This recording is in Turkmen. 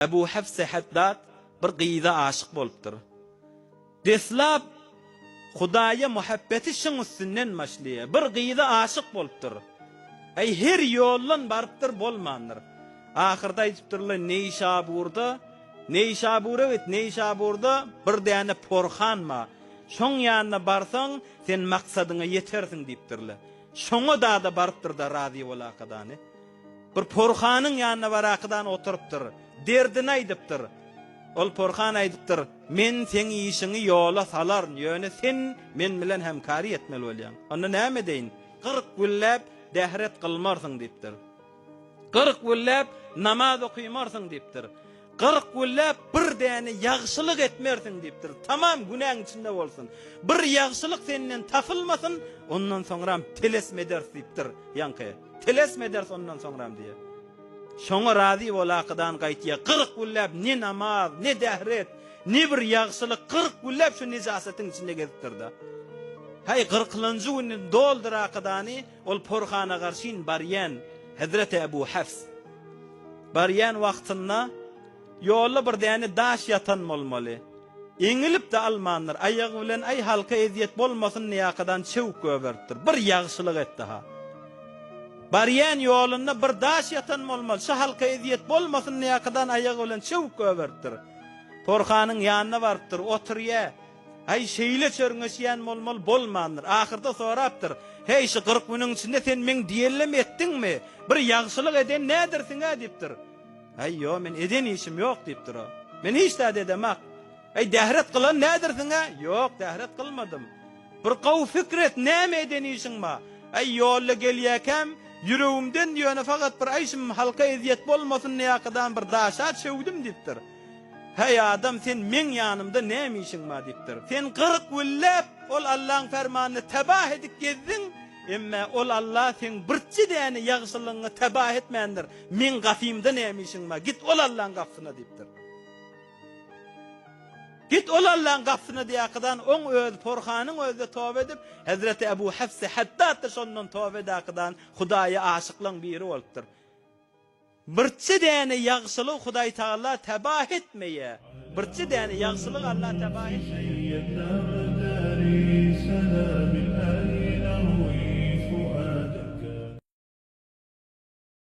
Ebu Hafse Haddad bir gyza aşyk bolupdyr. Deslap Hudaýa muhabbeti şyň üstünden başlaýar. Bir gyza aşyk bolupdyr. Äý her ýoldan barypdyr bolmandyr. Ahyrda aýdypdyrlar Neýşaburda, Neýşabura git, Neýşaburda bir däne porhan bar. Şoň ýanyna barsaň sen maksadyňa ýetersiň diýipdirler. Şoňa dada barypdyrda razy bolakadany. Bir porhanyň ýanyna barakydan oturypdyr. Derdini aýdypdyr. Ol porhan aýdypdyr, Men seň işiňi ýola salaryn, ýöne sen men bilen hemkary etmeli bolýaň. Onda näme edeýin? 40 günläp dähret kylmarsyň diýipdir. 40 günläp namaz okymarsyň diýipdir. 40 günläp bir däne ýagşylyk etmersiň diýipdir. Tamam günäň içinde bolsun. Bir ýagşylyk senden tapylmasyn, ondan soňram telesm ederis diýipdir. Ýaňky. Telesm ederis ondan soňram diýýär. Şoňa razy bolakydan gaýtýar. 40 günläp ne namaz, ne dähret, ne bir ýagşylyk 40 günläp şu nejasatyň içinde gezipdir-de. Häý, kyrkylynjy güni doldurakydany ol porhana garşyn barýan Hezreti Ebu Hafs. Barýan wagtynda ýolda bir däne daş ýatan bolmaly. Eňilip-de almandyr. Aýagy bilen aý halka ezýet bolmasyn diýakadan çewük göberipdir. Bir ýagşylyk etdi-ha. Barýan ýolunda bir daş ýatan bolmaly. Şu halka ezýet bolmasyn diýakadan aýagy bilen çewük göberipdir. Porhanyň ýanyna barypdyr. Oturýa. Aý, şeýle çörňeşýän bolmaly bolmandyr. Ahyrda sorapdyr, Heý, şu 40 günüň içinde sen meň diýenlemi etdiňmi? Bir ýagşylyk eden nädirsiň-ä diýipdir. Aý, ýo, men eden işim ýok diýipdir o. Men hiç zat edemak. Aý, dähret kylan nädirsiň-ä? Ýok, dähret kylmadym. Bir gowy pikir et, näme eden işiň bar? Aý, ýolda gelýäkäm, ýüregimden ýöne fakat bir aýşym halka ezýet bolmasyn diýäkadan bir daşa çöwdüm diýipdir. Häý adam sen meň ýanymda näme işiň bar diýipdir. Sen 40 günläp ol Allaň fermanyny tebah edip gezdiň, emme ol Alla seň birçe däne ýagşylygyňy tebah etmändir. Meň gapymda näme işiň bar? Git ol Allaň gapysyna diýipdir. Git ol Allaň gapysyna diýakydan oň özi porhanyň özi toba edip, Hezreti Ebu Hafs Haddad-da şondan toba edakydan Hudaýa aşyklaň biri bolupdyr. Birçe däne ýagşylygy Hudaý Tagala tebah etmeýär. Birçe däne ýagşylygy Allah tebah etmeýär.